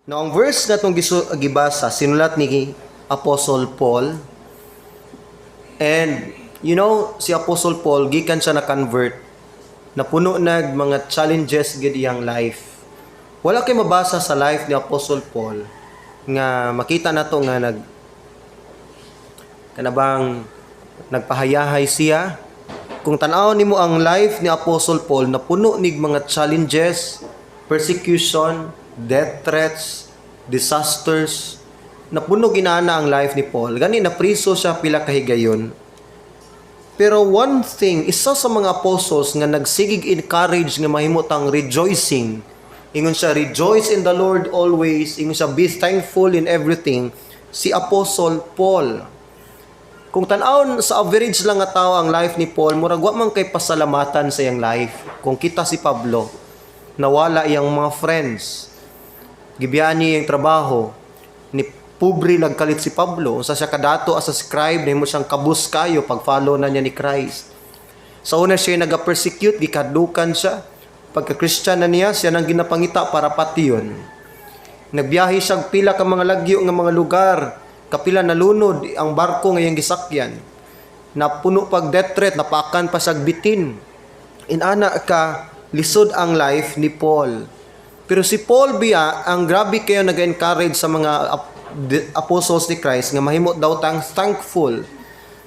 Now, ang verse nga atong gibasa, sinulat ni Apostle Paul. And, si Apostle Paul, gikan siya na-convert, napuno nag mga challenges gid iyang life. Wala kay mabasa sa life ni Apostle Paul nga makita nato nga nag kanabang nagpahayahay siya. Kung tan-awon nimo ang life ni Apostle Paul, napuno nig mga challenges, persecution, death threats, disasters. Napuno ginana ang life ni Paul. Gani napriso siya pila ka higayon. Pero one thing, isa sa mga apostles nga nagsigig encourage nga mahimo tang rejoicing. Ingon siya, "Rejoice in the Lord always." Ingon siya, "Be thankful in everything." Si Apostle Paul. Kung tan-awon sa average lang nga tao ang life ni Paul, murag wa man kay pasalamatan sa iyang life. Kung kita si Pablo, nawala iyang mga friends. Gibiyaan niya iyang trabaho. Ni pobre nagkalit si Pablo. Unsa siya kadato as a scribe, nahimo siyang kabus kayo pag-follow na niya ni Christ. Sa una siya naga-persecute, gikadukan siya. Pagka-Christian na niya, siya nang ginapangita para patyon. Nagbiyahe siya pila ka mga lagyo nga mga lugar. Kapila nalunod ang barko nga iyang gisakyan. Napuno pag death threat, napakan pa siya bitin. Inana ka lisod ang life ni Paul. Pero si Paul biya, ang grabe kayo nag-encourage sa mga apostles ni Christ nga mahimo daw tang thankful,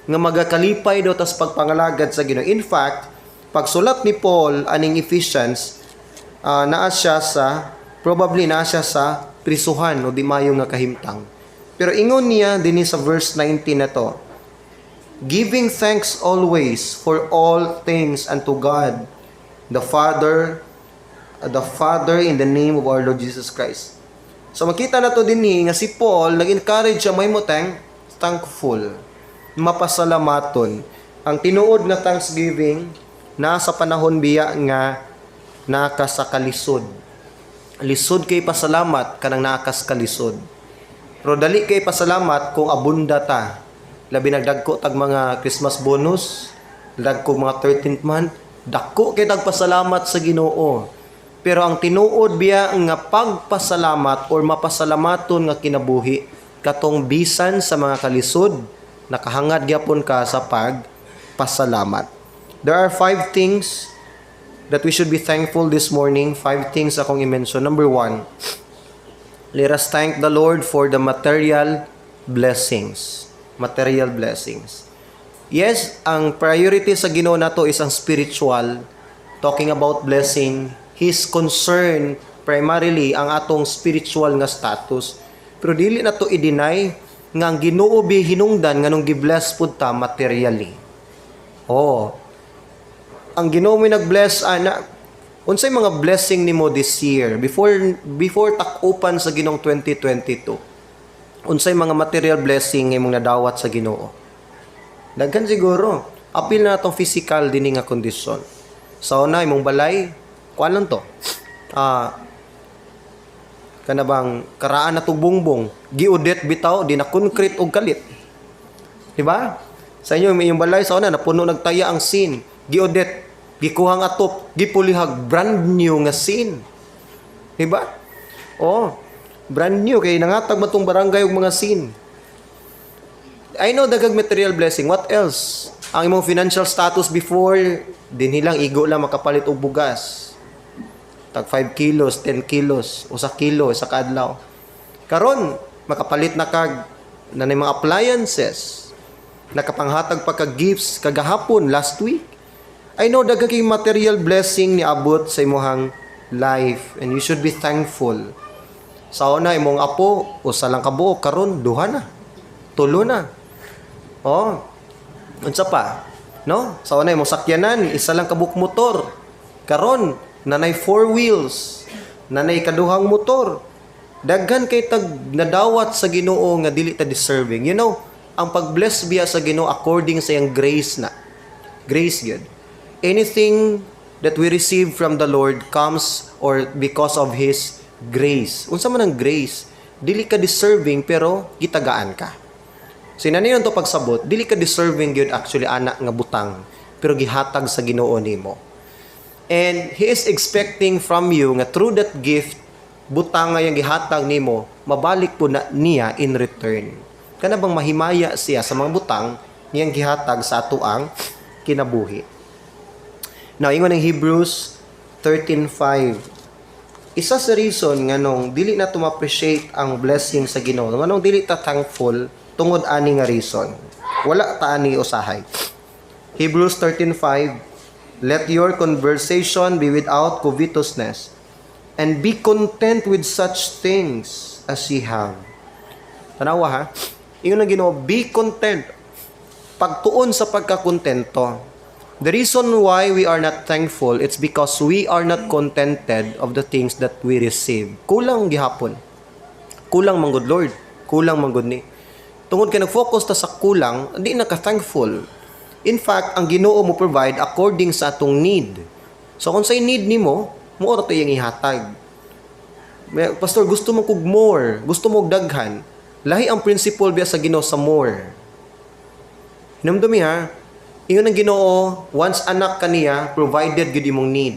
nga magakalipay daw tas pagpangalagad sa Ginoo. In fact, pagsulat ni Paul aning Ephesians, naa siya sa probably naa siya sa prisuhan o di mayo nga kahimtang. Pero ingon niya dinhi sa verse 19 na to, "Giving thanks always for all things unto God, the Father in the name of our Lord Jesus Christ." So makita na to dinhi nga si Paul nag-encourage siya mahimo tang thankful, mapasalamaton. Ang tinuod nga thanksgiving nasa panahon biya nga naka sa kalisod. Lisod kay pasalamat kanang naakas kalisod. Pero dali kay pasalamat kung abunda ta. Labi nagdagko tag mga Christmas bonus, dagko mga 13th month, dako kay tag pasalamat sa Ginoo. Pero ang tinuod biya nga pagpasalamat or mapasalamaton nga kinabuhi katong bisan sa mga kalisod, nakahangad gyapon ka sa pagpasalamat. There are five things that we should be thankful this morning. Five things akong i-mention. Number one, let us thank the Lord for the material blessings. Material blessings. Yes, ang priority sa Ginoo nato is ang spiritual. Talking about blessing, His concern primarily ang atong spiritual nga status. Pero dili na to i-deny nga ang Ginoo bi hinungdan nganong gi-bless pud ta materially. Oh. Ang Ginoo mo nag-bless ana. Unsay mga blessing nimo this year before tak-upan sa Ginoong 2022? Unsay mga material blessing imong nadawat sa Ginoo? Daghan siguro. Apil na atong physical dinhi nga kondisyon. Sa una imong balay, kuan lang to. Kana bang karaan na tong bongbong, giudit bitaw, di na concrete og kalit. Di ba? Sa inyo iyong balay sa una napuno nagtaya ang scene, giudit, gikuhang atop, gipulihag brand new nga scene. Di ba? Oh, brand new kay nangatag man tong barangay og mga scene. I know daghang material blessing. What else? Ang imong financial status before, dinhi lang, igo lang makapalit og bugas. Tag 5 kilos, 10 kilos, usa kilo sa kaadlaw. Karon, makapalit na kag na mga appliances. Nakapanghatag pa kag gifts kagahapon, last week. I know daghang kay material blessing ni abot sa imong life and you should be thankful. Sa una imong apo, usa lang ka buok, karon duha na. Tulo na. Oh. Unsa pa? No? Sa una imong sakyanan, isa lang ka buok motor. Karon nanay four wheels, nanay kaduhang motor. Daghan kay tag nadawat sa Ginoo nga dili ta deserving. Ang pag-bless biya sa Ginoo according sa iyang grace na. Grace gyud. Anything that we receive from the Lord comes or because of His grace. Unsa man ang grace? Dili ka deserving pero gitagaan ka. So inani to pagsabot, dili ka deserving gyud actually ana nga butang pero gihatag sa Ginoo nimo. And He is expecting from you nga through that gift butang nga iyang gihatag nimo, mabalik po na niya in return. Kana bang mahimaya siya sa mga butang niyang gihatag sa atoang kinabuhi. Now, ingon ang Hebrews 13:5. Isa sa reason nganong dili na ma-appreciate ang blessing sa Ginoo, nganong dili ta thankful, tungod ani nga reason. Wala ta ani usahay. Hebrews 13:5: "Let your conversation be without covetousness, and be content with such things as ye have." Tanawa ha. Ingon ang Ginoo, be content. Pagtuon sa pagkakontento. The reason why we are not thankful, it's because we are not contented of the things that we receive. Kulang gihapon. Kulang man gud, Lord. Kulang man gud ni. Tungod kay nag-focus ta sa kulang, di na ka thankful. In fact, ang Ginoo mo provide according sa atong need. So kung say need nimo, mao ra to iyang ihatag. Pastor, gusto mo kog more, gusto mo og daghan. Lahi ang principle biya sa Ginoo sa more. Hinumdumi ha, ingon ang Ginoo, once anak ka niya, provided gyud imong need.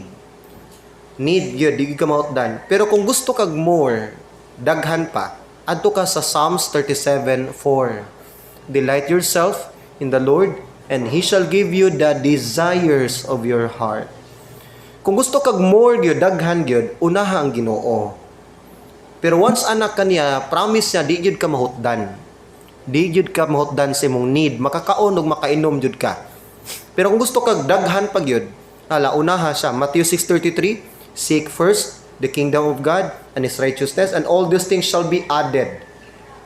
Need gyud, di gyud ka mautdan. Pero kung gusto kag more, daghan pa, adto ka sa Psalms 37:4. "Delight yourself in the Lord, and He shall give you the desires of your heart." Kung gusto kag more gyud, daghan gyud, unaha ang Ginoo. Pero once anak ka niya, promise niya, di gyud ka mahutdan. Di gyud ka mahutdan sa imong need. Makakaon ug makainom gyud ka. Pero kung gusto kag daghan pa gyud, ala, unaha siya. Matthew 6:33, "Seek first the kingdom of God and His righteousness, and all these things shall be added."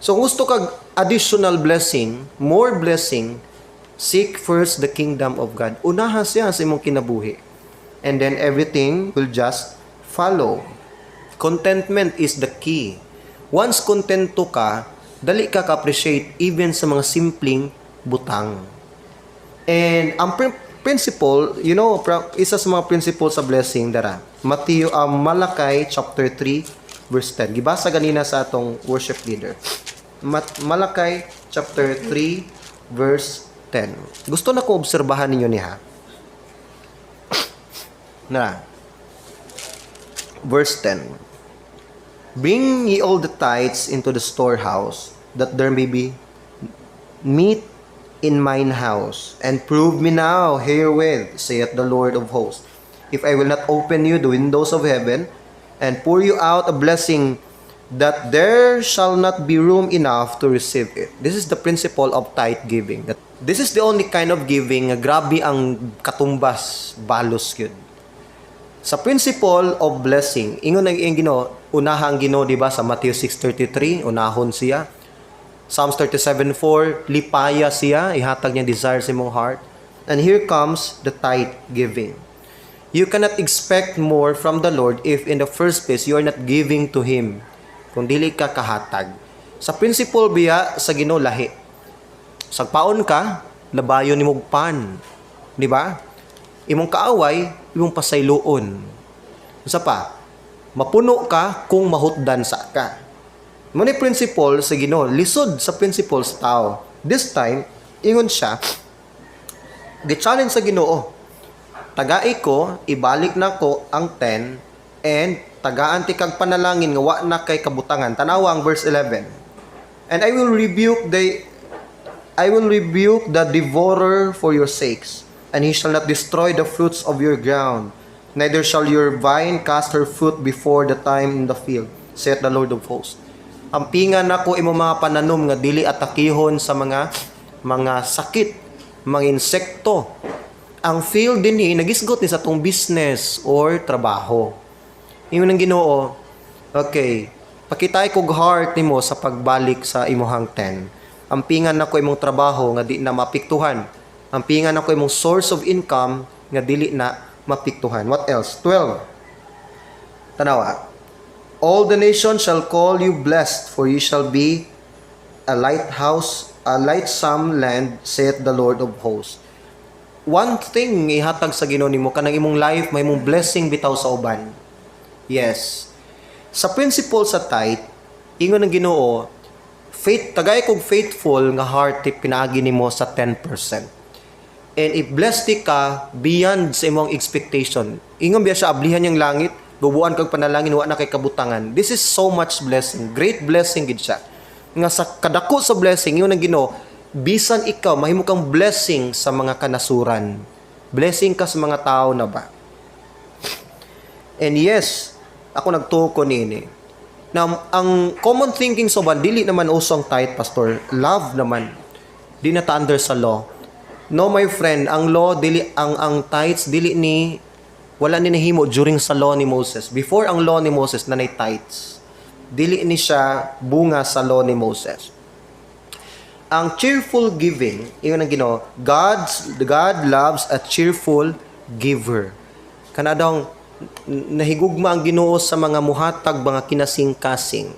So kung gusto kag additional blessing, more blessing, seek first the kingdom of God. Unaha siya sa imong kinabuhi. And then everything will just follow. Contentment is the key. Once kontento ka, dali ka ka-appreciate even sa mga simpleng butang. And ang principle, isa sa mga principle sa blessing dara. Matthew Malachi chapter 3 verse 10. Gibasa ganina sa atong worship leader. Malachi chapter 3 verse 10. Gusto na ko obserbahan ninyo niya. Na. Verse 10. "Bring ye all the tithes into the storehouse, that there may be meat in mine house. And prove me now herewith, saith the Lord of hosts, if I will not open you the windows of heaven, and pour you out a blessing, that there shall not be room enough to receive it." This is the principle of tithe giving. That this is the only kind of giving nga grabe ang katumbas, balos yun. Sa principle of blessing, ingon ang iyang Ginoo, unaha ang Ginoo, di ba, sa Matthew 6:33, unahon siya. Psalms 37:4, lipaya siya, ihatag niya desires sa imong heart. And here comes the tithe giving. You cannot expect more from the Lord if in the first place you are not giving to Him. Kung dili ka kahatag. Sa principle biya sa Ginoo, lahi. Sagpaon ka, labayon nimog pan. Di ba? Imong kaaway, imong pasayloon. Unsa pa? Mapuno ka kung mahutdan sa ka. Mao ni principle sa Ginoo, lisod sa principle sa tao. This time, ingon siya, gi-challenge sa Ginoo. Tagai ko, ibalik na ko ang 10 and tagaan ti kag panalangin nga wa na kay kabutangan. Tanawa ang verse 11. "And I will rebuke the devourer for your sakes, and he shall not destroy the fruits of your ground, neither shall your vine cast her fruit before the time in the field, saith the Lord of hosts." Ampingan nako imo mga pananom nga dili atakihon sa mga sakit, mga insekto. Ang field dinhi nagisgot ni sa atong business or trabaho. Ingon ang Ginoo, okay, pakitay kog heart nimo sa pagbalik sa imuhang 10. Ampingan nako imong trabaho nga di na mapiktuhan. Ampingan nako imong source of income nga dili na mapiktuhan. What else? 12. Tanawa. "All the nations shall call you blessed, for you shall be a lighthouse, a lightsome land, saith the Lord of hosts." One thing ihatag sa Ginoo nimo, kanang imong life may imong blessing bitaw sa uban. Yes. Sa principle sa tithe, ingon ng Ginoo, faith tagay kog faithful nga heart ti pinaagi nimo sa 10%. And if blessed ti ka beyond sa imong expectation, ingon biya siya, ablihan niyang langit, Bubuan kag panalangin, wa na kay kabutangan. This is so much blessing. Great blessing gid siya. Nga sa kadako sa blessing, ingon ang Ginoo, bisan ikaw mahimo kang blessing sa mga kanasuran. Blessing ka sa mga tao na ba? And yes, ako nagtuo ko niini. Now, ang common thinking sa uban, dili naman uso ang tithe, Pastor. Love naman. Di na ta under sa law. No, my friend, ang law, dili, ang tithes, dili ni, wala ni nahimo during sa law ni Moses. Before ang law ni Moses, nanay tithes. Dili ni siya bunga sa law ni Moses. Ang cheerful giving, ingon ang Ginoo, God loves a cheerful giver. Kana daw nahigugma ang Ginoo sa mga muhatag mga kinasing-kasing.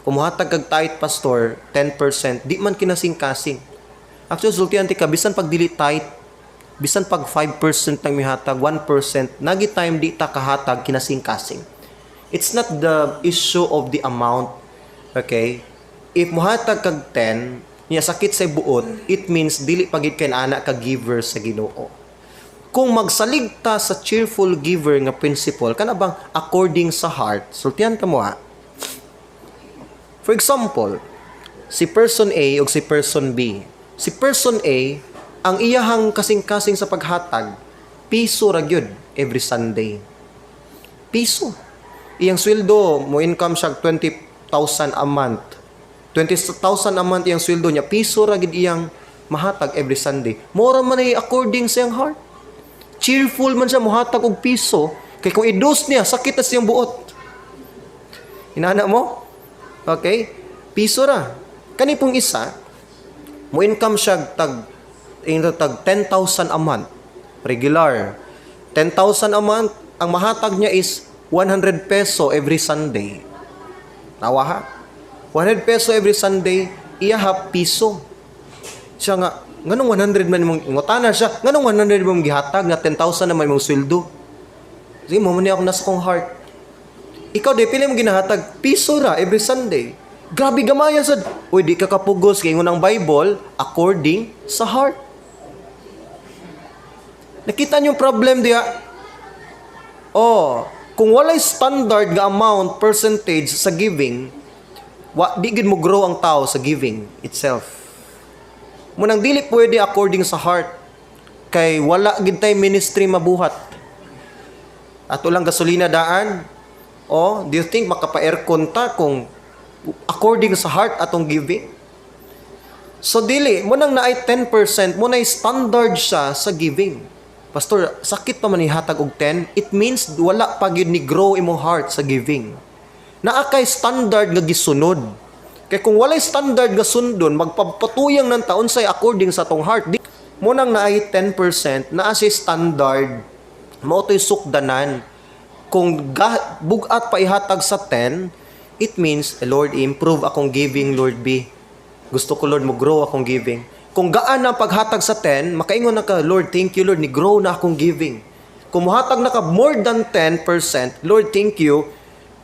Kung muhatag kag tithe, Pastor, 10%, di man kinasing-kasing. Actually, sultihan ti ka, bisan pag dili tithe, bisan pag 5% ng mihatag, 1%, nagi time di ta kahatag kinasing-kasing. It's not the issue of the amount. Okay? If muhatag kag 10, niya sakit sa buot, it means dili pa gid kay ana ka giver sa Ginoo. Kung magsalig ta sa cheerful giver nga principle, kana bang according sa heart, sultihan ta mo ha. For example, si person A ug si person B. Si person A, ang iyahang kasing-kasing sa paghatag, piso ra gyud every Sunday. Piso. Iyang sweldo, mo income siya 20,000 a month. 20,000 a month iyang sweldo niya, piso ra gid iyang mahatag every Sunday. Mora man ay according sa iyang heart. Cheerful man siya muhatag og piso kay kung i-dos niya, sakit na siyang buot. Inana mo? Okay? Piso ra. Kani pong isa, mo income siya tag tag 10,000 a month. Regular. 10,000 a month, ang mahatag niya is 100 peso every Sunday. Tawa ha? 100 peso every Sunday, iya ha piso. Siya nga, nganong 100 man mong ngutana siya, nganong 100 mong gihatag nga 10,000 naman mong sweldo? Sige, mo man ni ako nasa kong heart. Ikaw di pila mo ginahatag? Piso ra every Sunday. Grabe gamaya sad. Uy, di ka kapugos kay ingon ang Bible according sa heart. Nakita niyo yung problem diha? Oh, kung walay standard nga amount percentage sa giving, wa di gid mo grow ang tao sa giving itself. Munang dili pwede according sa heart kay wala gid tay ministry mabuhat. Ato lang gasolina daan. Oh, do you think makapa-aircon ta kung according sa heart atong giving? So dili mo nang naay 10%, mo nay standard siya sa giving. Pastor, sakit pa man ihatag og 10, it means wala pa gyud ni grow imong heart sa giving. Naa kay standard nga gisunod. Kay kung walay standard nga sundon, magpapatuyang ng taon say according sa tong heart. Di, mo nang naay 10%, naa siya standard, mao to'y sukdanan. Kung bugat pa ihatag sa 10, it means, "Lord, improve akong giving, Lord B. Gusto ko, Lord, mo grow akong giving." Kung gaan na ang paghatag sa 10, makaingon na ka, "Lord, thank you, Lord, ni grow na akong giving." Kung muhatag na ka more than 10%, "Lord, thank you,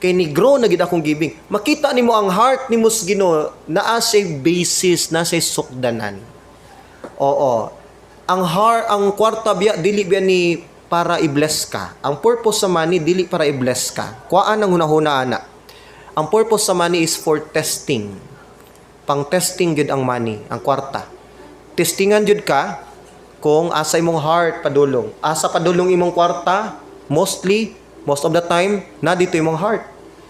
kay ni grow na gid akong giving." Makita nimo ang heart nimo sa Ginoo, naa siya basis, naa siya sukdanan. Oo. Ang heart, ang kwarta biya, dili biya ni para i-bless ka. Ang purpose sa money, dili para i-bless ka. Kuhaan ang hunahuna ana. Ang purpose sa money is for testing. Pang testing gyud ang money, ang kwarta. Testingan gyud ka kung asa imong heart padulong. Asa padulong imong kwarta, mostly, most of the time, na dito imong heart.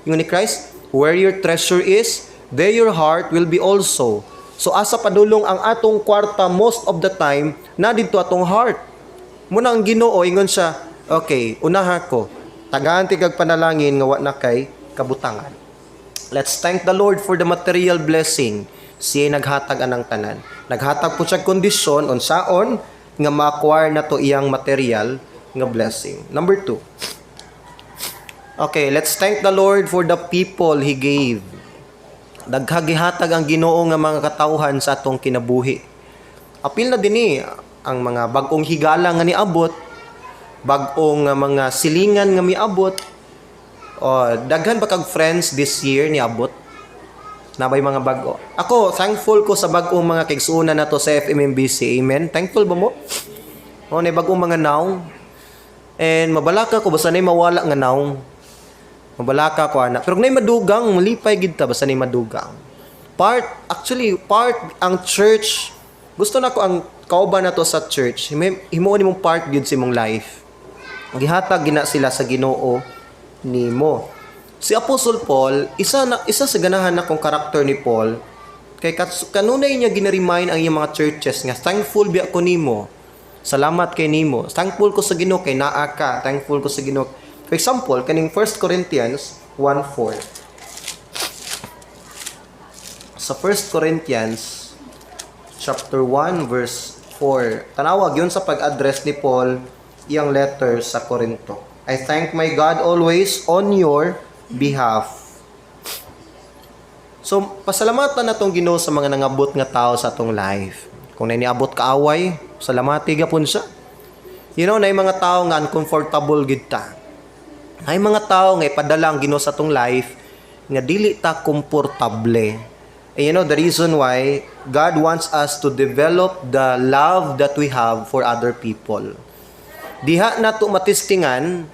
Ingon ni Christ, "Where your treasure is, there your heart will be also." So asa padulong ang atong kwarta most of the time, na dito atong heart. Muna ang Ginoo ingon siya, "Okay, unaha ko. Tagaan ti kag panalangin nga wa na kay kabutangan." Let's thank the Lord for the material blessing. Siya naghatag anang tanan. Naghatag po siya kondisyon unsaon nga ma-acquire na to iyang material nga blessing. Number two. Okay, let's thank the Lord for the people He gave. Daghang gihatag ang Ginoo nga mga katawhan sa atong kinabuhi. Apil na dinhi ang mga bag-ong higala nga niabot, bag-ong nga mga silingan nga miabot. Oh, daghan ba kag friends this year niabot? Nabay mga bag-o. Ako, thankful ko sa bag-ong mga kaigsuonan nato sa FMMBC. Amen. Thankful ba mo? Oh, na bag-ong mga nawong. And mabalaka ko basta na mawala nga nawong. Mabalaka ko ana. Pero kung naay madugang, malipay gid ta basta naay madugang. Part, actually, part ang church, gusto na ko ang kauban na to sa church, himuon nimong part gyud sa imong life. Gihatag gina sila sa Ginoo nimo. Si Apostle Paul, isa sa ganahan nakong karakter ni Paul, kay kanunay niya gina-remind ang iyang mga churches nga thankful biya ko nimo. Salamat kay nimo. Thankful ko sa Ginoo kay naa ka. Thankful ko sa Ginoo. For example, kaning 1 Corinthians 1:4. Sa 1 Corinthians chapter 1 verse 4. Tanawag yun sa pag-address ni Paul iyang letter sa Corinto. "I thank my God always on your behalf." So, pasalamatan natong Ginoo sa mga nangabot nga tao sa atong life. Kung naay niabot kaaway, salamati gapon siya. Naay mga tao nga uncomfortable gid ta. Naay mga tao nga ipadala ang Ginoo sa atong life nga dili ta komportable. And the reason why God wants us to develop the love that we have for other people. Diha nato matestingan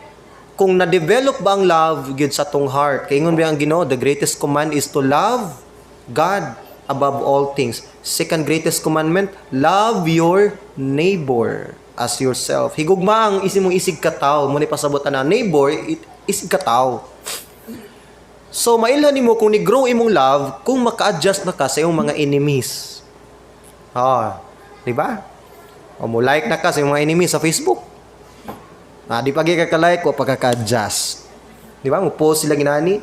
kung na-develop ba ang love gyud sa atong heart. Kay ingon ba ang Ginoo, the greatest command is to love God above all things. Second greatest commandment, love your neighbor as yourself. Higugma ang isig mong isig katawo, mo ni pasabot na neighbor, isig katawo. So mailhan nimo kung ni-grow imong love kung maka-adjust na ka sa imong mga enemies. Ah, di ba? O mo like na ka sa imong mga enemies sa Facebook. Ah, di pa gyud ka ka-like o pagka-adjust. Di ba? Mo post sila ginani.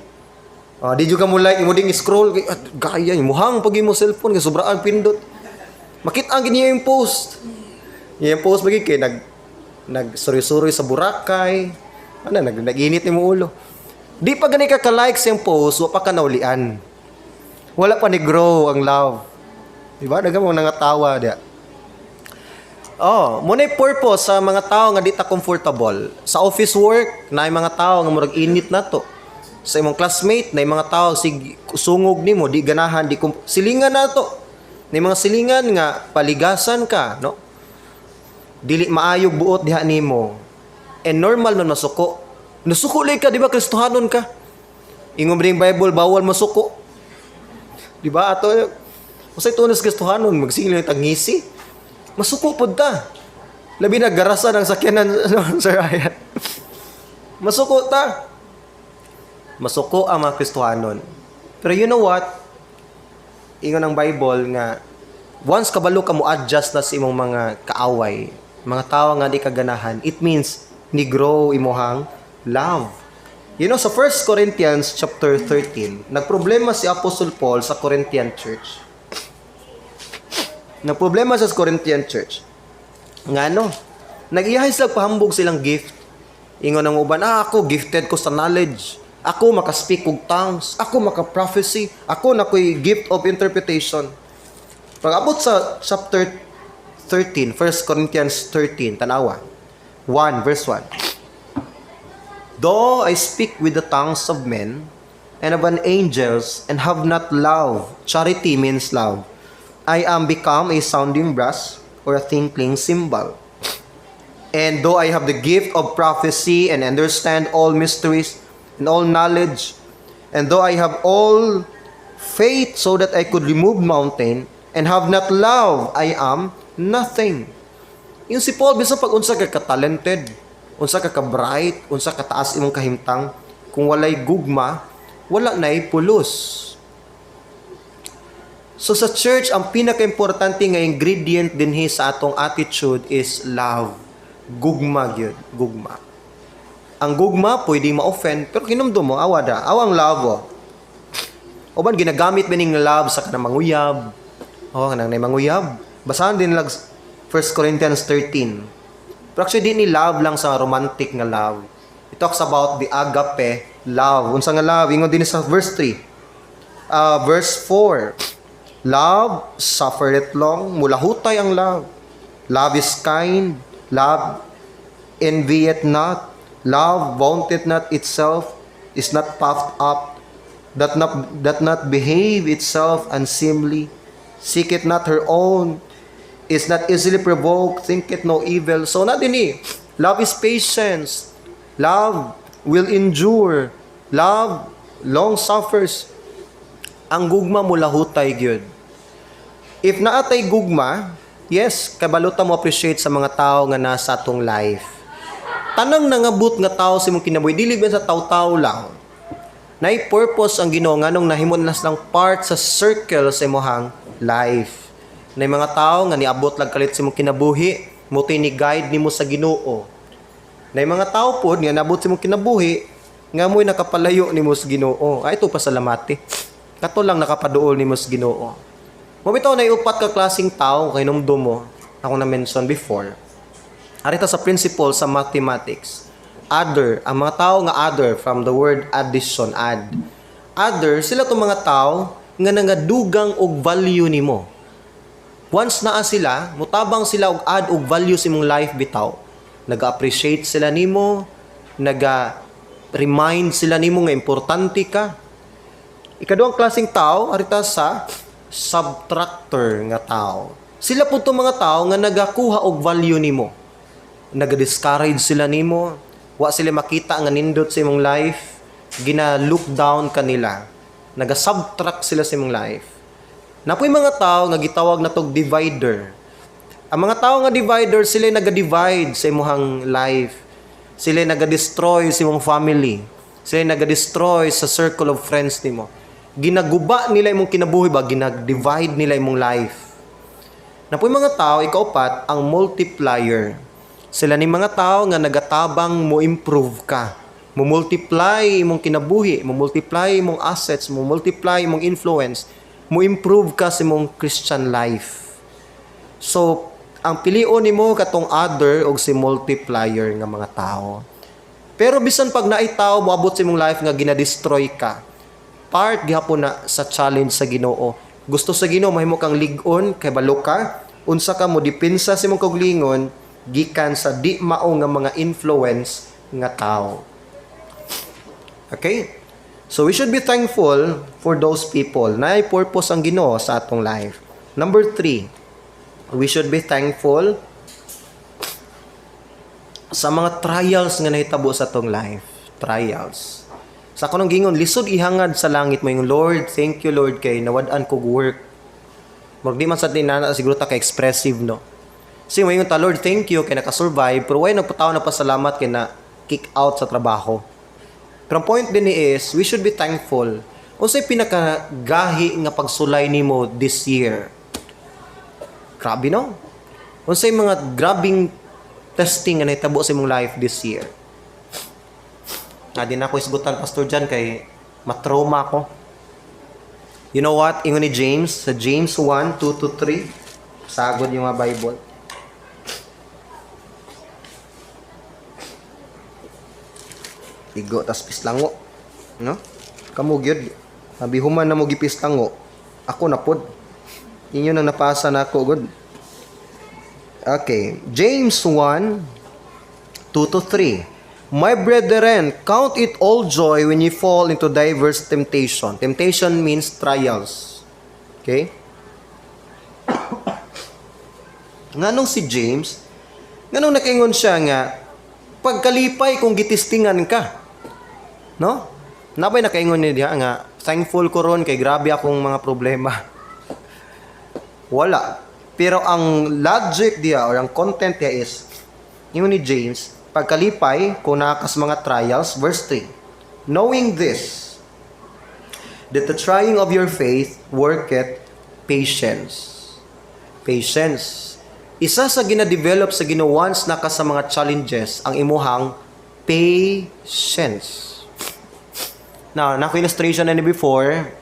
Ah, di jud ka mo like, imo ding scroll kay ah, gaya muhang pag imo cellphone kay sobrang pindot. Makita ang gini yung post. Yung post bagi kay nag nag suroy-suroy sa Boracay. Ano nag nag-init nimo ulo. Di pa gani ka ka-like sa iyang post, wa pa ka naulian. Wala pa ni grow ang love. Di ba? Daghang mga nangatawa diya. Oh, mo na purpose sa mga tao nga di ta comfortable. Sa office work, naay mga tao nga murag init na to. Sa imong classmate, naay mga tao sig sungog nimo, di ganahan, di silingan na to. Naay mga silingan nga paligasan ka, no? Dili maayog buot diha nimo. And normal man masuko. Nasuko lay ka, di ba Kristohanon ka? Ingon ba yung Bible, bawal masuko. Di ba? Ato, usay tunos Kristohanon, magsingil ng tangisi. Masuko pod ta. Labi na garasan ang sakyanan, Sir Ryan. Masuko ta. Masuko ang mga Kristohanon. Pero you know what? Ingon ang Bible nga once kabalo ka mo adjust na sa imong mga kaaway, mga tao nga di ka ganahan, it means ni grow imuhang love. Sa 1 Corinthians chapter 13, nagproblema si Apostle Paul sa Corinthian Church. Nagproblema sa Corinthian Church. Nga no, nag-iyahay sila pahambog silang gift. Ingon ang uban, "Ah, ako gifted ko sa knowledge. Ako maka-speak og tongues. Ako maka-prophecy. Ako na ko'y gift of interpretation." Pag-abot sa chapter 13, 1 Corinthians 13, tanawa. 1, verse 1. "Though I speak with the tongues of men and of an angels and have not love," charity means love, "I am become a sounding brass or a tinkling cymbal. And though I have the gift of prophecy and understand all mysteries and all knowledge, and though I have all faith so that I could remove mountain, and have not love, I am nothing." Yung si Paul, bisan pag unsa ka ka-talented, unsa ka ka-bright, unsa ka taas imong kahimtang, kung walay gugma, wala na'y pulos. So sa church, ang pinaka-importante nga ingredient dinhi sa atong attitude is love. Gugma gyud, gugma. Ang gugma pwede ma-offend, pero hinumdum mo, awa da, awang love oh. Uban ginagamit ba ning love sa kanang manguyab? Oh, kanang nay manguyab. Basahan din lag 1 Corinthians 13. Pero actually di ni love lang sa romantic nga love. It talks about the agape love. Unsa nga love? Ingon din sa verse 3. Verse 4. "Love suffereth long." Mulahutay ang love. "Love is kind. Love envieth not. Love vaunteth not itself, is not puffed up, doth not behave itself unseemly, seeketh not her own, is not easily provoked, thinketh no evil." So na din eh. "Love is patience. Love will endure. Love long suffers. Ang gugma mo lahutay gyud. If naa tay gugma, yes, kabalo ta mo appreciate sa mga tao nga nasa atong life. Tanang nangabot nga tao sa imong kinabuhi, dili ba sa taw-taw lang. Nay purpose ang Ginoo nganong nahimo na silang part sa circle sa imong life. Nay mga tao nga niabot lang kalit sa imong kinabuhi, mao ni guide nimo sa Ginoo. Nay mga tao pod nga nabot sa imong kinabuhi, nga mo'y nakapalayo nimo sa Ginoo. Ay, ito pasalamati. Kato lang nakapaduol nimo sa Ginoo. Mao bitaw na upat ka klaseng tao kay numdum mo ako na mention before. Arita sa principle sa mathematics. Adder, ang mga tao nga adder, from the word addition, add. Adder, sila tong mga tao nga nangadugang og value nimo. Once naa sila, mutabang sila og add og value sa imong life bitaw. Naga-appreciate sila nimo, naga-remind sila nimo nga importante ka. Ikaduhang klaseng tao, arita sa subtractor nga tao. Sila po itong mga tao nga nagakuha og value nimo. Naga-discourage sila nimo, wa sila makita nga nindot sa imong life, gina-look down kanila. Naga-subtract sila sa imong life. Napoy mga tao nga gitawag na tog divider. Ang mga tao nga divider, sila naga-divide sa imong life. Sila naga-destroy sa imong family. Sila naga-destroy sa circle of friends nimo. Ginaguba nila imong kinabuhi ba, ginag-divide nila imong life. Napoy mga tao, ikaupat, ang multiplier. Sila ni mga tao nga nagatabang mo improve ka. Mo multiply imong kinabuhi, mo multiply imong assets, mo multiply imong influence, mo improve ka sa imong Christian life. So, ang pilion nimo katong adder og si multiplier nga mga tao. Pero bisan pag naay tao moabot sa imong life nga gina-destroy ka, part gihapon na sa challenge sa Ginoo. Gusto sa Ginoo mahimo kang lig-on kay balo ka, unsa ka mo depensa sa imong kaugalingon gikan sa di mao nga mga influence nga tao. Okay? So we should be thankful for those people. Naay purpose ang Ginoo sa atong life. Number three, we should be thankful sa mga trials nga nahitabo sa atong life. Trials. Sa ako nang gingon, lisod ihangad sa langit mo yung "Lord, thank you, Lord, kay nawad-an kog work." Murag di man sa tinana siguro ta ka expressive, no? So mo ta, "Lord, thank you kay nakasurvive," pero way nagpataw na pasalamat kay na kick out sa trabaho. Pero ang point din ni is, we should be thankful. Unsay pinakagahi nga pagsulay nimo this year? Grabe, no? Unsay mga grabing testing nga nahitabo sa imong life this year? Nga di na ako isgutan, Pastor John, kay matrauma ako. You know what? Ingon ni James, sa James 1, 2 to 3, sagod yung mga Bible. Igo tas pislango. No? Kamo gyud. Nabihuman na mo gipislango. Ako na pod. Inyo nang napasa na ako gud. Okay, James 1 2 to 3. "My brethren, count it all joy when you fall into diverse temptation." Temptation means trials. Okay? Nganong si James, nganong nakaingon siya nga pagkalipay kung gitistingan ka? No? Nabay nakaingon ni diha nga thankful ko ron kay grabe akong mga problema? Wala. Pero ang logic diha or ang content diha is ingon ni James, pagkalipay kung nakas mga trials, verse 3. "Knowing this, that the trying of your faith worketh patience." Patience. Isa sa gina-develop sa Ginoo once naka sa mga challenges ang imuhang patience. Now, nako illustration na ni before,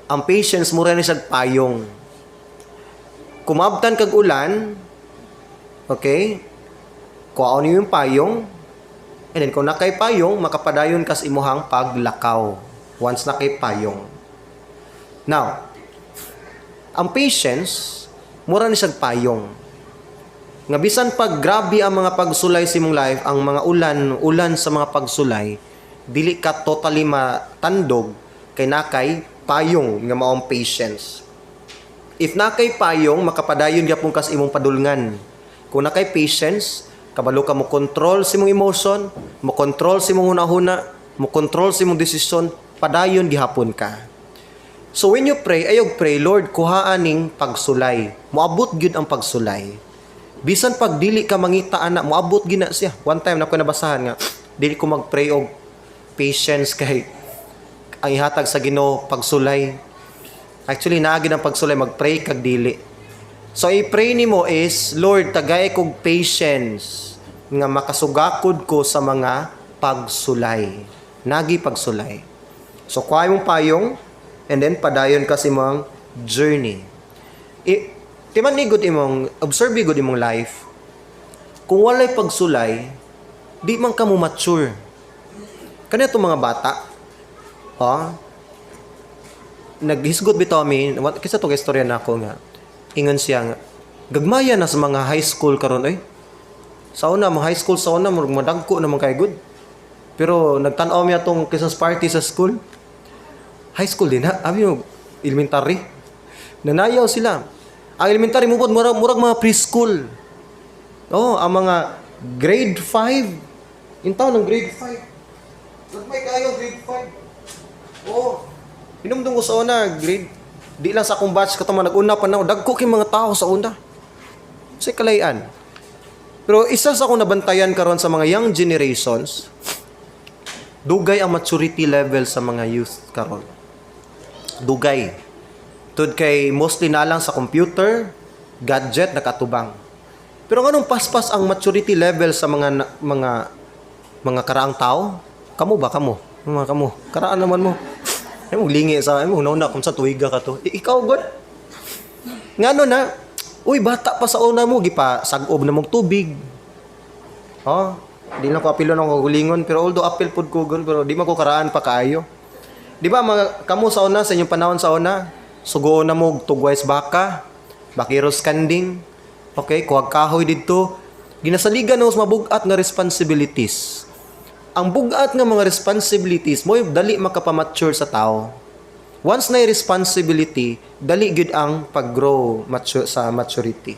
ang patience mura ni siya payong. Kumabtan kag ulan, okay? Kuhaon niyo yung payong, and then kung nakay payong, makapadayon kas imuhang paglakaw. Once nakay payong. Now, ang patience, mura ni siyang payong. Nga bisan pag grabe ang mga pagsulay sa imong life, ang mga ulan, ulan sa mga pagsulay, dili ka totally matandog kay nakay payong nga maong patience. If nakay payong, makapadayon gyapon kas imong padulngan. Kung nakay patience, kabalo ka mo control sa imong emotion, mo control sa imong hunahuna. Mo control sa imong desisyon, padayon gihapon ka. So when you pray, ayog pray, "Lord, kuhaan ning pagsulay." Moabot gyud ang pagsulay. Bisan pag dili ka mangita ana, moabot gyud na siya. One time na ko nabasahan nga dili ko mag-pray og patience kay ang ihatag sa Ginoo pagsulay. Actually, naa gyud ang pagsulay, mag-pray kag dili. So i-pray nimo is, "Lord, tagay kog patience nga makasugakod ko sa mga pagsulay." Nagi pagsulay. So kuha imong payong and then padayon ka sa imong journey. Timan ni gud imong observe gud imong life. Kung walay pagsulay, di man ka mo mature. Kani itong mga bata, ha? Naghisgot bitaw mi, kisa to kay istorya nako nga. Ingon siya nga, gagmaya na sa mga high school karon oy. Sa una, mga high school sa una, murag madagko naman kay good. Pero nagtan-aw mi atong Christmas party sa school. High school din ha, abi mo elementary. Nanayaw sila. Ang elementary mo murag, murag mga preschool. Oh, ang mga grade 5. Yung taon ng grade 5. Gagmay kayo grade 5. Oh. Hinumdum ko sa una, grade di lang sa akong batch katong mga nag-una pa na, dagko kay mga tao sa una. Sa kalayan. Pero isa sa akong nabantayan karon sa mga young generations, dugay ang maturity level sa mga youth karon. Dugay. Tud kay mostly na lang sa computer, gadget nakatubang. Pero nganong paspas ang maturity level sa mga karaang tao? Kamo ba kamo? Mga kamo. Karaan naman mo. Ay mo lingi sa ay mo una kung sa tuiga ka to. Ikaw god. Ngano na? Uy, bata pa sa una mo gipa sag-ob na mong tubig. Oh, di lang ko apilon ang kagulingon, pero although apil pud ko gon, pero di man ko karaan pa kaayo. Di ba mga kamo sa una, sa inyong panahon sa una, sugoon na mo og tugway sa baka, bakiros kanding. Okay, kuhag kahoy didto. Ginasaligan na mas mabugat nga responsibilities. Ang bugat nga mga responsibilities mo dali makapamature sa tao. Once na responsibility, dali gyud ang pag-grow mature sa maturity.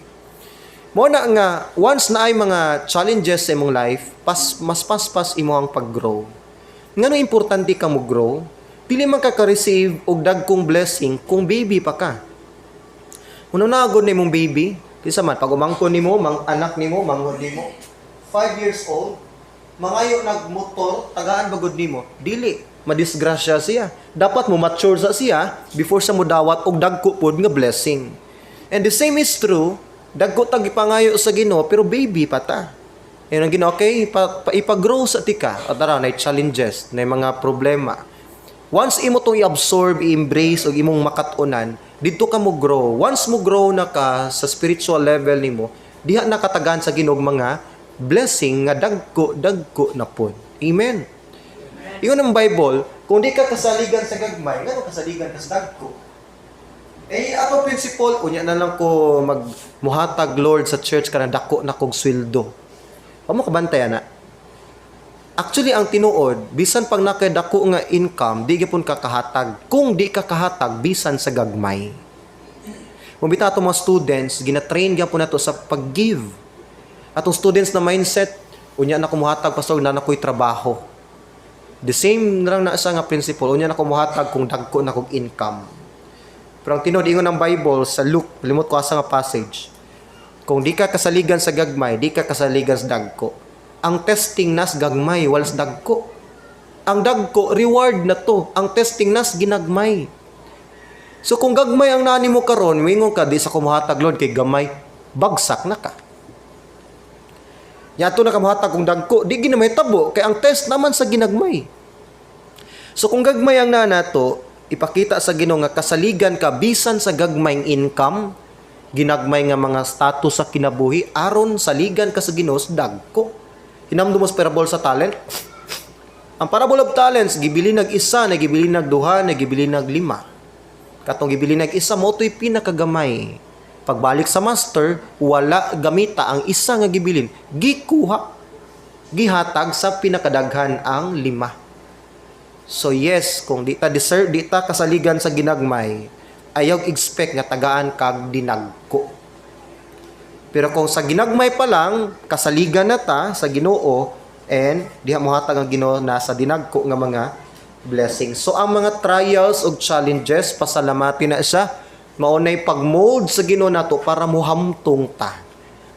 Mo na nga once na ay mga challenges sa imong life, mas paspas imo ang pag-grow. Ngano importante ka mo grow? Dili man ka ka-receive og dagkong blessing kung baby pa ka. Una na gud na imong baby, kinsa man pag umangkon nimo, mang anak nimo, manghod nimo, 5 years old, mangayo nagmotor, tagaan ba gud nimo? Dili, madisgrasya siya. Dapat mo mature sa siya before sa modawat og dagko pod nga blessing. And the same is true, dagko tag ipangayo sa Ginoo pero baby pa ta. And ang Ginoo, okay, ipa-grow sa tika. At tara, na challenges, na mga problema. Once imo tong i-absorb, i-embrace og imong makat-unan, didto ka mo grow. Once mo grow na ka sa spiritual level nimo, diha nakatagan sa Ginoo mga blessing nga dagko dagko na pod. Amen. Ingon ang Bible, kung di ka kasaligan sa gagmay, ngano kasaligan ka sa dagko? Eh, ato principle, unya na lang ko mag muhatag, Lord, sa church kanang dako na kog sweldo. Wa mo kabantay ana. Actually, ang tinuod, bisan pag nakadako nga income, di gyapon ka kahatag. Kung di ka kahatag, bisan sa gagmay. Kung bitaw ato mga students, gina-train gyapon nato sa pag-give. Atong students na mindset, unya na ko muhatag, pastor, na nakoy trabaho. The same na lang na sa nga principle, unya na ko muhatag kung dagko na kog income. Pero ang tinuod, ingon ng Bible sa Luke, limot ko asa nga passage. Kung di ka kasaligan sa gagmay, di ka kasaligan sa dagko. Ang testing nas gagmay, wala sa dagko. Ang dagko, reward na to. Ang testing nas ginagmay. So kung gagmay ang nani mo karon, wingon ka, "Di sa kumuhatag, Lord, kay gamay," bagsak na ka. Yato na kamuhatag kung dagko, di gina mahitabo kay ang test naman sa ginagmay. So kung gagmay ang nana to, ipakita sa Ginoo nga kasaligan ka bisan sa gagmayng income, ginagmay nga mga status sa kinabuhi, aron saligan ka sa Ginoo sa dagko. Hinamdum mo sa parable sa talent. Ang parable of talents, gibili nag isa, nagibili nag duha, nagibili nag lima. Katong gibili nag isa mo to'y pinakagamay. Pagbalik sa master, wala gamita ang isa nga gibilin. Gikuha. Gihatag sa pinakadaghan ang lima. So yes, kung di ta deserve, di ta kasaligan sa ginagmay, ayaw expect nga tagaan kag dinagko. Pero kung sa ginagmay pa lang, kasaligan na ta sa Ginoo, And diha mohatag ang Ginoo na sa dinagko nga mga blessings. So ang mga trials ug challenges, pasalamati na siya. Mao nay pag-mold sa Ginoo nato para muhamtong ta.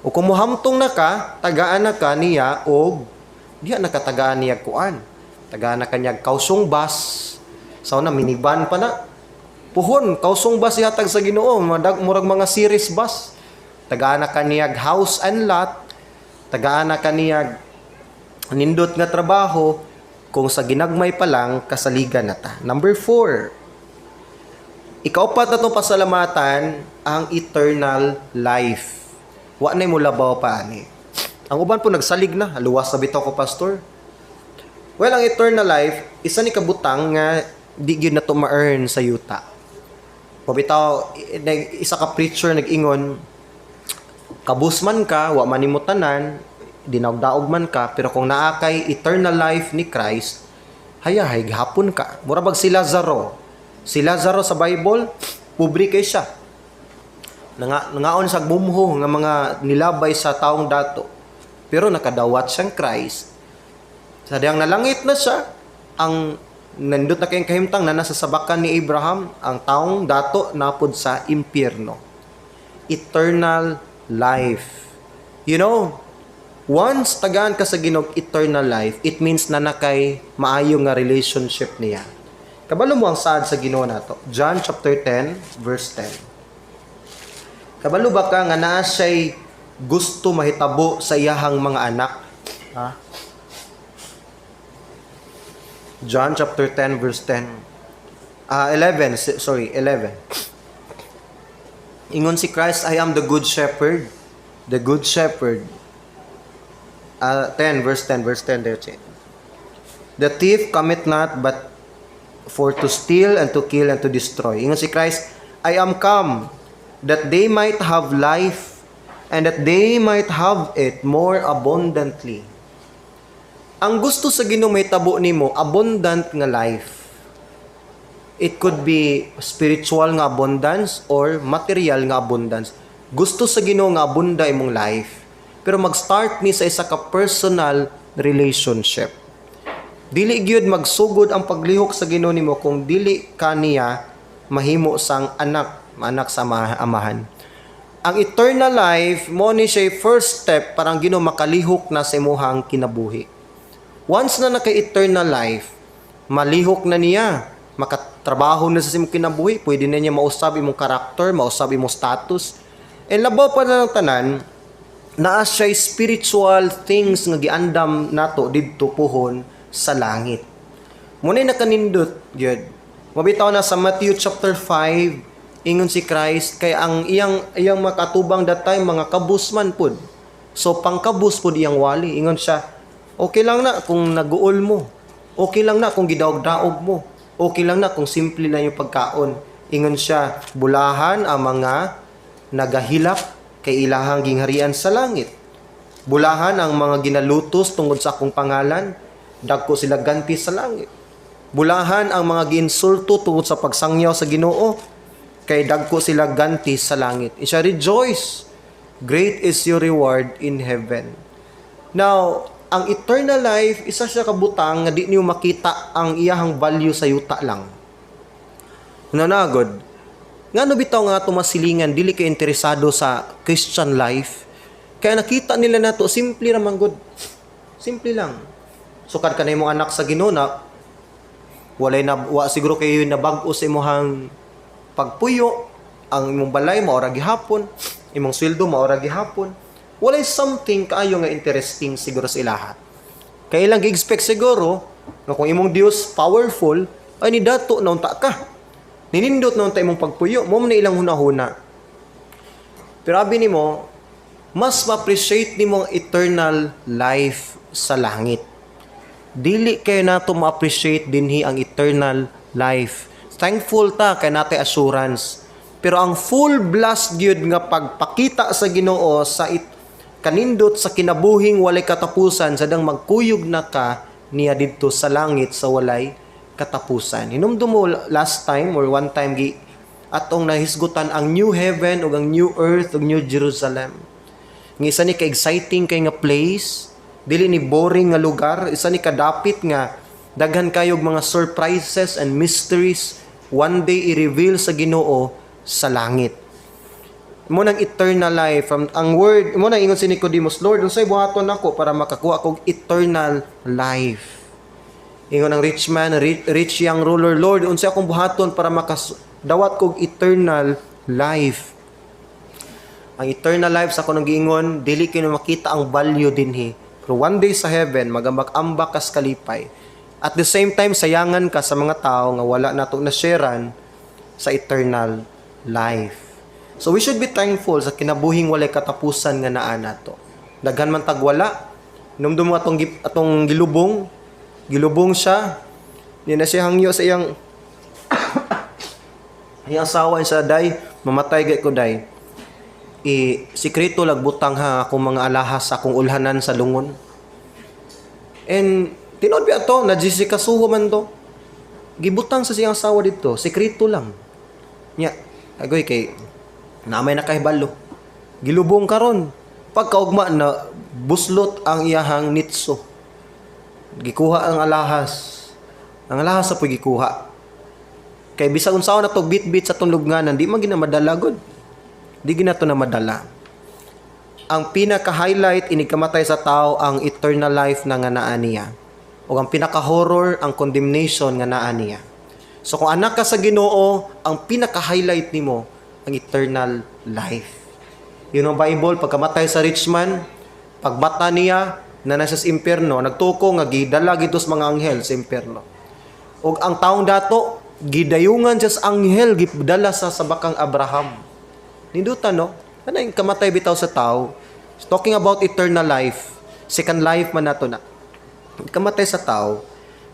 O kung muhamtong na ka, tagaan na ka niya og diha nakatagaan niya kuan. Tagaan na kanyag kawsong bus. Sa una, minivan pa na. Puhon, kawsong bus ihatag sa Ginoo, madag murag mga series bus. Tagaan na kaniyag house and lot. Tagaan na kaniyag nindot nga trabaho kung sa ginagmay pa lang kasaligan na ta. Number 4. Ikaupat na itong pasalamatan ang eternal life. Wa na mo labaw pa ani. Ang uban po nagsalig na, luwas na bitaw ko, Pastor. Well, ang eternal life, isa ni kabutang nga di gyud na to ma-earn sa yuta. Pabitaw, isa ka preacher nag-ingon, kabus man ka, wa man nimo tanan, dinawdaog man ka, pero kung naa kay eternal life ni Christ, hayahay gihapon ka. Mura bag si Lazaro. Si Lazaro sa Bible, pobre kay siya. Nangaon sa bumho nga mga nilabay sa taong dato. Pero nakadawat siyang Christ. Sa diyang nalangit na siya, ang nindot na kayong kahimtang na nasa sabakan ni Abraham, ang taong dato napod sa impyerno. Eternal life. Once tagaan ka sa Ginoo eternal life, it means na nakay maayo nga relationship niya. Kabalo mo ang saad sa Ginoo nato. John chapter 10 verse 10. Kabalo ba ka nga naa siya'y gusto mahitabo sa iyahang mga anak? Ha? John chapter 10 verse 10. Ah, 11, sorry, 11. Ingon si Christ, "I am the good shepherd." The good shepherd. 10 verse 10, verse 10 there. Che. "The thief cometh not but for to steal and to kill and to destroy." Ingon si Christ, "I am come that they might have life and that they might have it more abundantly." Ang gusto sa Ginoo mahitabo nimo, abundant nga life. It could be spiritual nga abundance or material nga abundance. Gusto sa Ginoo nga abunda imong life. Pero mag-start ni sa isa ka personal relationship. Dili gyud magsugod ang paglihok sa Ginoo nimo kung dili ka niya mahimo sang anak, anak sa amahan. Ang eternal life mo ni siya first step para ang Ginoo makalihok na sa imuhang kinabuhi. Once na naka-eternal life, malihok na niya, makatrabaho na sa imong kinabuhi, pwede na niya mausab imong karakter, mausab imong status. And labaw pa na ng tanan, naa siya spiritual things nga giandam nato didto puhon sa langit. Muna nakanindot gyud. Mabitaw na sa Matthew chapter 5, ingon si Christ kay ang iyang iyang makatubang that time mga kabus man pud. So pangkabus pud iyang wali. Ingon siya, "Okay lang na kung naguol mo. Okay lang na kung gidaog-daog mo. Okay lang na kung simple lang yung pagkaon." Ingon siya, "Bulahan ang mga nagahilak kay ilahang gingharian sa langit. Bulahan ang mga ginalutos tungod sa akong pangalan, dagko sila ganti sa langit. Bulahan ang mga giinsulto tungod sa pagsangyaw sa Ginoo, kay dagko sila ganti sa langit." Siya, "Rejoice, great is your reward in heaven." Now, ang eternal life, isa siya kabutang nga di niyo makita ang iyahang value sa yuta lang. Nanagod. Ngano bitaw nga ato masilingan dili kay interesado sa Christian life? Kaya nakita nila nato simple ra man gud. Simple lang. Sukad ka na imong anak sa Ginoo na walay na wa siguro kayo nabag-o sa imong pagpuyo, ang imong balay mao ra gihapon, imong sweldo mao ra gihapon. Walay something kaayo nga interesting siguro sa ilaha. Kay ilang gi-expect siguro nga kung imong Dios powerful ay ni dato na unta ka. Ninindot na unta imong pagpuyo, mo man na ilang hunahuna. Pero abi nimo, mas ma-appreciate nimo ang eternal life sa langit. Dili kay nato ma-appreciate dinhi ang eternal life. Thankful ta kay natay assurance. Pero ang full blast gyud nga pagpakita sa Ginoo sa kanindot sa kinabuhing walay katapusan sa dang magkuyog na ka niya didto sa langit sa walay katapusan. Hinumdum mo last time or one time gi atong nahisgutan ang new heaven ug ang new earth ug new Jerusalem. Nga isa ni ka exciting kay nga place. Dili ni boring nga lugar, isa ni kadapit nga daghan kayog mga surprises and mysteries one day i-reveal sa Ginoo sa langit. Mao nang eternal life from ang word mao nang ingon si Nicodemus, "Lord, unsay buhaton nako para makakuha kog eternal life?" Ingon ang rich man, rich young ruler, "Lord, unsay akong buhaton para makadawat kog eternal life?" Ang eternal life, sa ako nang giingon, dili kini makita ang value dinhi. Pero one day sa heaven, magambak-ambak kas kalipay. At the same time, sayangan ka sa mga tao nga wala nato na sharean sa eternal life. So we should be thankful sa kinabuhing walay katapusan nga naa nato. Daghan man tag wala. Numdum atong gilubong, gilubong siya. Di na siya hangyo sa iyang iyang asawa sa, "Day, mamatay gay ko, day. I sikreto lag butang ha akong mga alahas sa akong ulhanan sa lungon." And tinuod biya to, na Jessica Soho man to. Gibutang sa siyang asawa dito, sikreto lang. Nya, agoy kay na may nakahibalo. Gilubong karon. Pagkaugma na buslot ang iyahang nitso. Gikuha ang alahas. Ang alahas sa po'y gikuha. Kay bisag unsaon na to bit-bit sa atong lubnganan, di man gina madala gud. Di gina to na madala. Ang pinaka-highlight inig kamatay sa tao, ang eternal life na nga naa niya. O ang pinaka-horror, ang condemnation nga naa niya. So kung anak ka sa Ginoo, ang pinaka-highlight nimo ang eternal life. Yun ang Bible, pagkamatay sa rich man, pagbata niya na nasa sa impyerno, nagtuko nga gidala gito sa mga anghel sa impyerno. Og ang taong dato, gidayungan siya sa anghel, gidala sa bakang Abraham. Ninduta, no? Ano yung kamatay bitaw sa tao? Talking about eternal life, second life man nato na. Kamatay sa tao,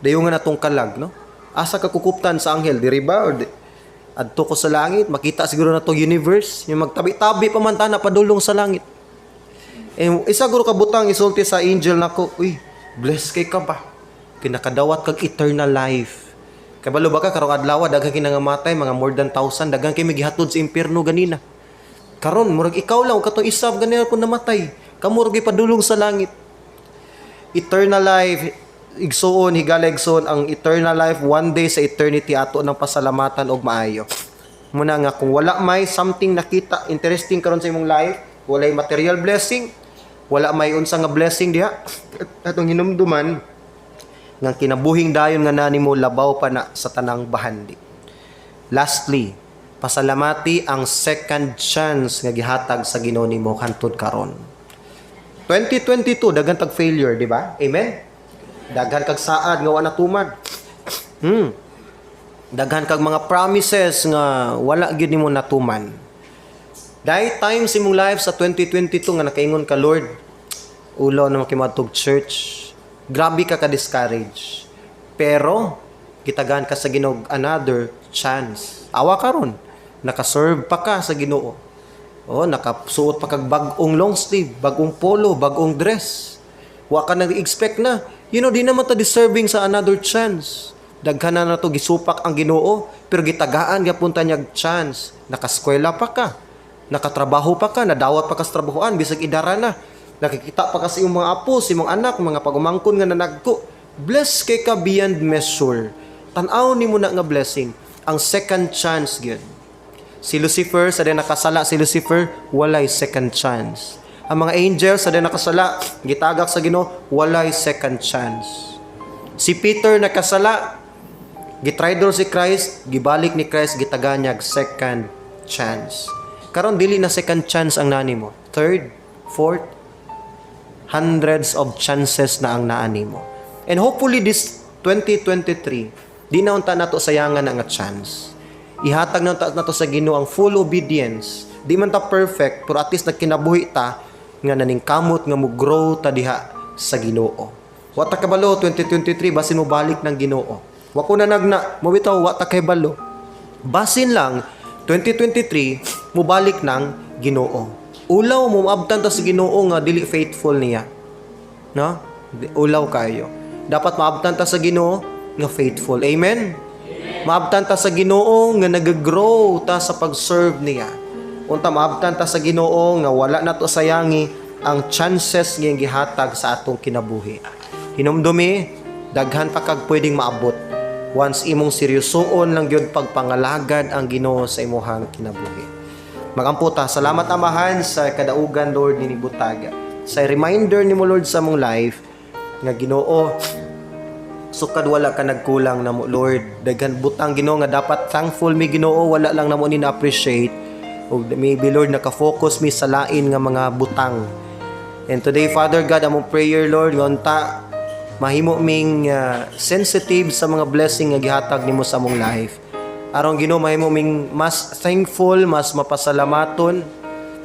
dayungan natong kalag, no? Asa ka kukuptan sa anghel, diri ba? Or di, adto ko sa langit, makita siguro na tong universe, yung magtabi-tabi pa man tana padulong sa langit. Eh, isa guro ka butang isulti sa angel nako, "Uy, bless kay ka ba? Kinakadawat kag eternal life." Kabalo ba ka karong adlaw daghan kay nangamatay, mga more than thousand, daghan kay gihatod sa impyerno ganina. Karon murag ikaw lang katong isa ganina kung namatay. Kamo ra padulong sa langit. Eternal life, igsuon, higala igsuon, ang eternal life one day sa eternity ato ng pasalamatan og maayo. Muna nga kung wala may something nakita interesting karon sa imong life, walay material blessing, wala may unsa nga blessing diha, atong hinumduman nga kinabuhing dayon nga nani mo labaw pa na sa tanang bahandi. Lastly, pasalamati ang second chance nga gihatag sa Ginoo nimo hantod karon. 2022, daghan tag failure, di ba? Amen? Daghan kag saad nga wa natuman. Daghan kag mga promises nga wala gyud nimo natuman. Dahil times imong life sa 2022 nga nakaingon ka, "Lord, ulaw na makimadtog church." Grabe ka ka-discourage. Pero, gitagaan ka sa Ginoo another chance. Awa karon, naka-serve pa ka sa Ginoo. Oh, nakasuot pa kag bag-ong long sleeve, bag-ong polo, bag-ong dress. Wa ka nag-expect na. Di naman ta deserving sa another chance. Daghan na nato gisupak ang Ginoo, pero gitagaan gyapon ta niya chance. Nakaskwela pa ka. Nakatrabaho pa ka, nadawat pa ka sa trabahoan bisag idara na. Nakikita pa ka sa imong mga apo, sa imong anak, mga pagumangkon nga nanagko. Bless kay ka beyond measure. Tan-aw nimo na nga blessing, ang second chance gyud. Si Lucifer, sa din nakasala si Lucifer, walay second chance. Ang mga angels sa din nakasala, gitagak sa Ginoo, walay second chance. Si Peter nakasala, gitraidor si Christ, gibalik ni Christ, gitagan niya second chance. Karon dili na second chance ang nani mo. Third, fourth, hundreds of chances na ang naani mo. And hopefully this 2023, di na unta nato sayangan ang chance. Ihatag na unta nato sa Ginoo ang full obedience. Di man ta perfect, pero at least nagkinabuhi ta nga naningkamot nga mo grow ta diha sa Ginoo. Wa ta kabalo 2023 basin mo balik ng Ginoo. Wa ko na nagna, mo bitaw wa ta kabalo. Basin lang 2023 mobalik ng Ginoo. Ulaw mo maabtan ta sa Ginoo nga dili faithful niya. No? Ulaw kayo. Dapat maabtan ta sa Ginoo nga faithful. Amen. Maabtan ta sa Ginoo nga nag-grow ta sa pag-serve niya. Unta maabtan ta sa Ginoo nga wala nato sayangi ang chances nga iyang gihatag sa atong kinabuhi. Hinumdumi, daghan pa kag pwedeng maabot once imong seryosoon lang gyud pagpangalagad ang Ginoo sa imuhang kinabuhi. Magampo ta. Salamat, Amahan, sa kadaugan, Lord, ni butaga. Sa reminder nimo, Lord, sa among life nga, Ginoo, sukad wala ka nagkulang namo, Lord. Daghan butang, Ginoo, nga dapat thankful mi, Ginoo, wala lang namo ni na-appreciate. Ug maybe, Lord, naka-focus mi sa lain nga mga butang. And today, Father God, among prayer, Lord, nga unta mahimo ming sensitive sa mga blessing nga gihatag nimo sa among life. Aron, Ginoo, mahimo ming mas thankful, mas mapasalamaton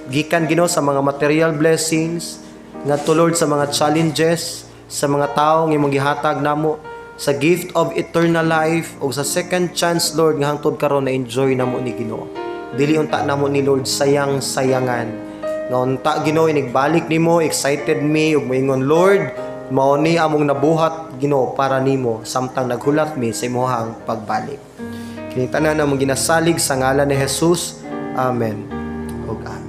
gikan, Ginoo, sa mga material blessings ngadto, Lord, sa mga challenges, sa mga tawo nga imong gihatag namo, sa gift of eternal life o sa second chance, Lord, nga hangtod karon na enjoy namo ni, Ginoo. Dili unta namo ni, Lord, sayang sayangan. Nga unta, Ginoo, inigbalik nimo, excited mi ug moingon, "Lord, mao ni among nabuhat, Ginoo, para nimo samtang naghulat mi sa imuhang pagbalik." Kini tanan among ginasalig sa ngalan ni Jesus. Amen. Ug amen.